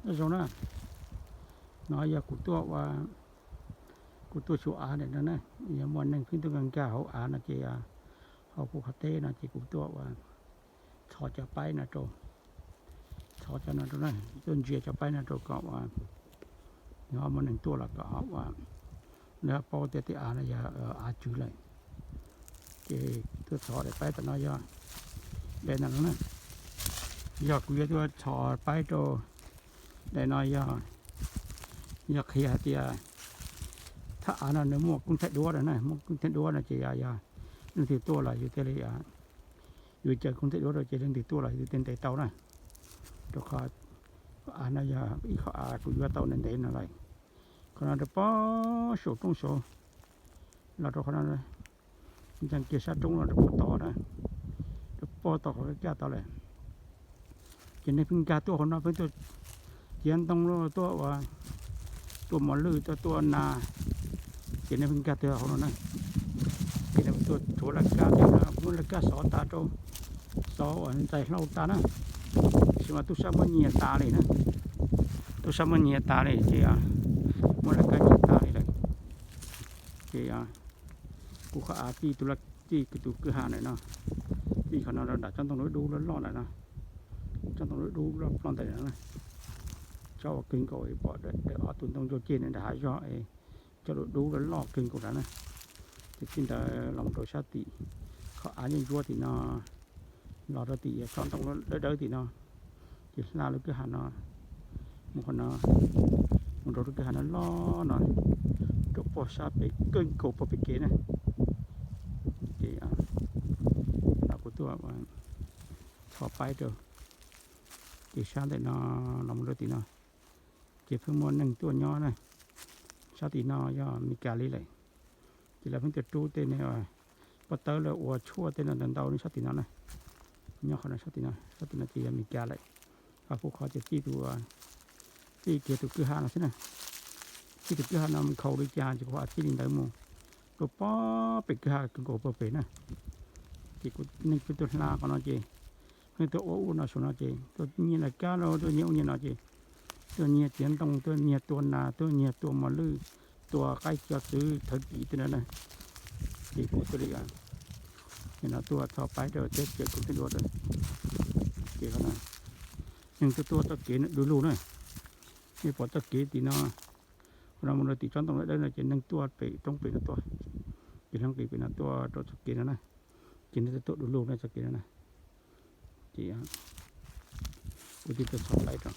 Nyob zoo na, no yog kuv tuaj ua, kuv tuaj xyuas av ntawm no na. Yog muaj neeg pheej tuaj nkag nkag hauv av no ces, hauv kuv qhov teb no ces kuv tuaj ua, txhos cov paib no rau, txhos cov no rau na, tuaj ntsia cov paib no rau kom ua, yog muaj neeg tuaj los kom ua, lawv paub tias tej av no yog av tswv lawm. Ces tuaj txhos daim paib tom no yog, daim no na, yog kuv yuav tuaj txhos paib rau daim no yog, yog qhia hais tias thaj av no nws muaj koob thaij duab na, muaj koob thaij duab no ces yog leej twg tuaj los yus thiaj li, yus caw koob thaij duab rau ces leej twg tuaj los yus thiaj ntes tau na. Rau qhov av no yog ib qho av kuv yuav tau ntev ntev no lawm. Qhov no rau pem saum roob saud, los rau qhov no, ntsia kiag sab roob no rau pem tod na, rau pem tod qhov kaj tod lawm. Ces neeg pheej nkag tuaj hauv no pheej tuaj ciav ntoo, tuaj ua, tua mos lwj, tuaj tua nas, ces neeg pheej nkag tuaj hauv no na. Ces neeg pheej tuaj rhuav laj kab, muab laj kab xov tas rau, xov uas ntxais hlau tas na, tab sis mas tub sab muab nyiag tas li na, tub sab muab nyiag tas li ces muab laj kab nyiag tas li lawm. Ces kuv qhov av txij tus, txij tus kwj ha ntawm no, txij qhov no rau nram tsob ntoo dub dub loj loj ntawm no, tsob ntoo dub dub loj ploj ntawm no, tsob uas kawg nkaus pom ob tug ntoo ncauj ceg nram hav zog es cov dub dub loj loj kawg nkaus ntawd na. Ces txij ntawd los mus rau sab tim qhov av ntsuab ntsuab tim no, los rau tim tsob ntoo dawb dawb tim no, ces hla lub kwj ha no mus qhov no, mus rau lub kwj ha no loj no, rau pem sab pem kawg nkaus pem kev na. Ces no kuv tuaj txhos paib rau, ces sab ntawm no los mus rau tim no, ces pheej muaj neeg tuaj nyob na. Sab tim no yog Mes Kas li lawm, ces lawv pheej tuaj rub tej pob tawb lawv ua tshuaj tej no ntau ntau nyob sab tim no na. Nyob qhov no sab tim no, sab tim no ces yog Mes Kas lawm. Ho kuv qhov ces txij tus, txij kiag tus kwj ha no xwb na. Txij tus kwj ha no mus nkhaus li cas ces kuv qhov txij li ntawd mus rau pem, pem kwj ha kawg nkaus pem na. Ces kuv, neeg pheej tuaj hla qhov no ces, neeg tuaj ua ub no saum no ces tuaj nyiag laj kab los tuaj nyiag ub nyiag no ces tuaj nyiag ciav ntoo, tuaj nyiag tua nas, tuaj nyiag tua mos lwj, tua qaib cov txwv thawv tim tej no na. Ces kuv thiaj li, nim no tuaj txhos paib rau thiab caw koob thaij duab rau. Ces qhov no neeg tuaj tuaj txoj kev du lug na. Nej pom txoj kev tim no, qhov no mus rau tim tsob ntoo dawb dawb no ces neeg tuaj pem roob pem no tuaj, ces hlob qis pem no tuaj rau txoj kev no na. Ces neeg tuaj tuaj du lug na txoj kev no na. Ces kuv thiaj tuaj txhos paib rau,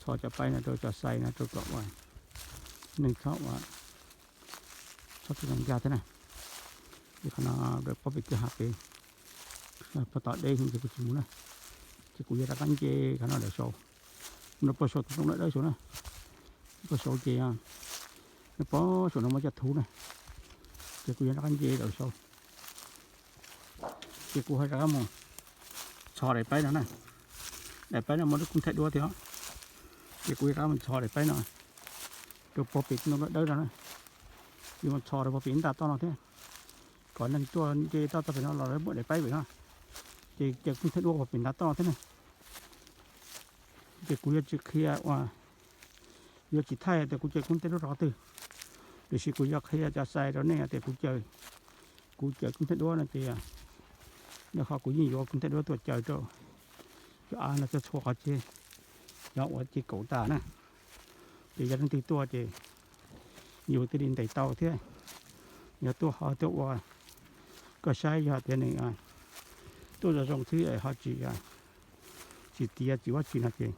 txhos cov paib no rau cov xais no rau kom ua neeg txhob ua, txhob tuaj nkag thiab na. Ces qhov no rau pem kwj ha pem, pem tod deb heev ces kuv tsis mus na. Ces kuv yuav rov qab nce qhov no lawm saud, mus rau pem saud tus ntoo dawb dawb saud na. Pem saud ces, pem saud no muaj cov thuv na. Ces kuv yuav rov qab nce lawm saud. Ces kuv ho rov qab mus txhos daim paib no na. Daim paib no muaj lub koob thaij duab thiab. Ces kuv yuav rov qab mus txhos daim paib no rau pem tus ntoo dawb dawb no na. Yuav mus txhos rau pem nta toj no thiab, kom neeg tuaj nce toj toj pem no los lawv muaj daim paib pem no, ces caw koob thaij duab pem nta toj thiab na. Ces kuv yuav tsis qhia ua, yuav tsis thaij tias kuv caw koob thaij duab rau qhov twg, tiam sis kuv yuav qhia cov xais rau nej tias kuv caw, kuv caw koob thaij duab no ces, rau qhov kuv yeej yuav koob thaij duab tuaj caw rau cov av no txhua txhua qhov ces yog ua ces kaum tas na. Ces yog leej twg tuaj ces yus thiaj li ntes tau thiab. Yog tuaj ho tuaj ua, koj saib yog tias nws tuaj zoo zoo xwb ho tsis, tsis tiav tsis ua tsi no ces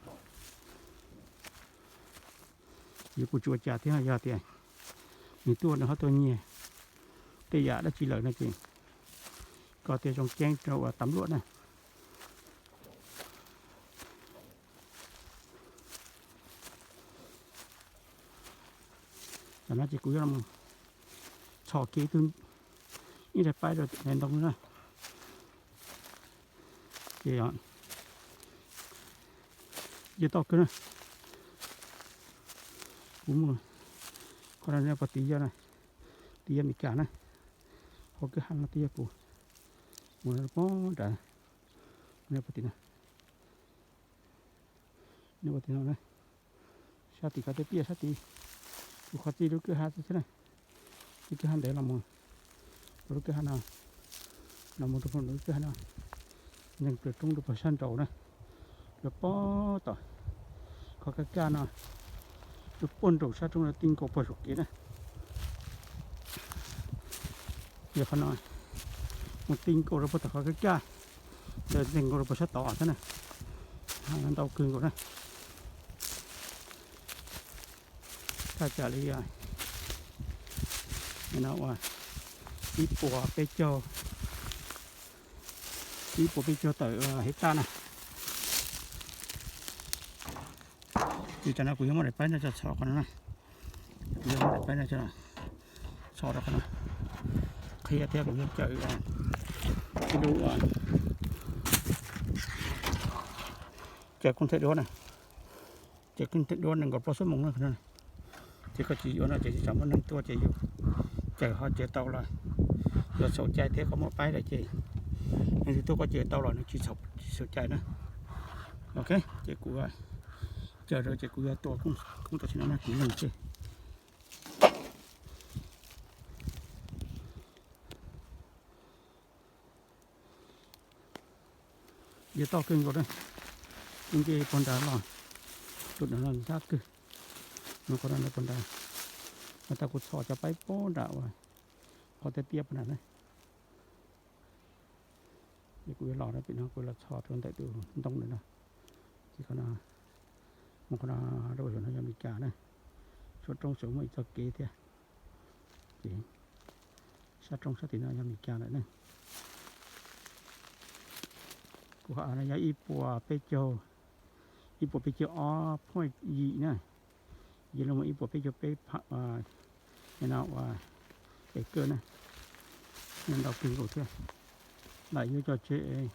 yus kuj tsis ua cas thiab. Yog tias nws tuaj nws ho tuaj nyiag tej yam dab tsi lawm no ces koj thiaj zoo ceeb rau ua tam luaj na. Tam no ces kuv yuav los txhos kiag ib tug, ib daim paib rau daim ntoo na. Ces yog toj kawg na. Kuv mus, qhov no nej pom tim yog na, tim yog Mes Kas na. Hauv kwj ha no tim yog kuv, mus no poob nrad, nej pom tim na. Nws ua tim no na, sab tim qhov tiaj tiaj sab tid, tus qhov txij lub kwj ha xwb xwb na. Txij kwj ha ntev los mus rau lub kwj ha no, los mus rau lub kwj ha no, ncees plaws roob rau puag sab nraud na, rau puag tom qhov kaj kaj no, rau puag nraum sab roob no ti nkaus puag saum kev na. Yog qhov no mus ti nkaus rau puag tom qhov kaj kaj, ntawd ncees nkaus rau puag sab tod thiab na. Ntau kawg nkaus na. Thaj tsam li no ua ib puas peb caug, ib puas peb caug tawm hecta na. Ces tsam no kuv yuav muab daim paib no tso txhos qhov no na. Kuv yuav muab daim paib no tso txhos rau qhov no, qhia thiab kuv yuav caws ib lub, caws koob theej duab na. Ces koob theej duab nees nkaum plaub xuab moos no, ces koj tsis yuav no ces tsis tsam muaj neeg tuaj ces yus caws ho caws tau los yog xaus cai thiab koj muab paib lawm ces neeg twg tuaj koj caws tau los nws tsis xaus cai na. Ok, ces kuv caws rau ces kuv yuav tua koob tam sim no na kuv neeg xwb. Yuav toj kawg nkaus na, nce puag nrad los, tus no ntxhab kawg, no qhov no puag nrad, no tas kuv txhos cov paib puag nrad uas qhov tiaj tiaj puag nrad na. Ces kuv yuav los rau pem no kuv los txhos rau ntawm tus ntoo ntawm no, ces qhov no, mus qhov no rau saum no yog Amelikas na, suav roob saum muaj ib txoj kev thiab, ces sab roob sab tim no yog Amelikas lawm ne. Kuv qhov no yog ib puas peb caug, ib puas peb caug ob point yim na, yog li mus ib puas peb caug peb, no ua es kawg na, ntau kawg nkaus thiab. Lam yuav cov tsev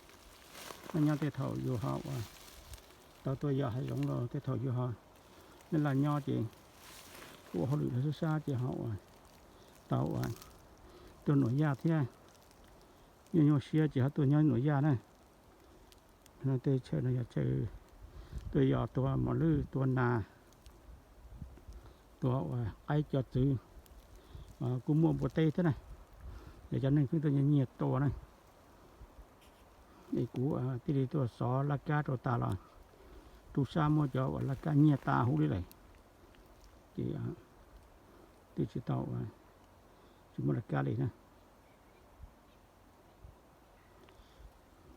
noj nyob tej thaum yus ho ua tau tuaj yos hav zoov los tej thaum yus ho laj laj nyob ces ua hauj lwm los sab sab ces ho ua tau ua tuaj nuam yaj thiab, nyuaj nyuaj siab ces ho tuaj nyob nuam yaj na. Tej chaw no yog chaw tuaj yos tua mos lwj tua nas, tua ua qaib cov txwv, kuj muaj npua teb thiab na, yog cov neeg pheej tuaj nyiag nyiag tua na. Es kuv thiaj li tuaj xov laj kab rau tas los rau sab muab cov uas laj kab nyiag tas huv li lawm, ces twb tsis tau, tsis muaj laj kab li na.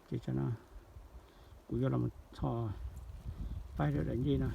Ces tsam no kuv yuav los txhos paib rau daim ncej no.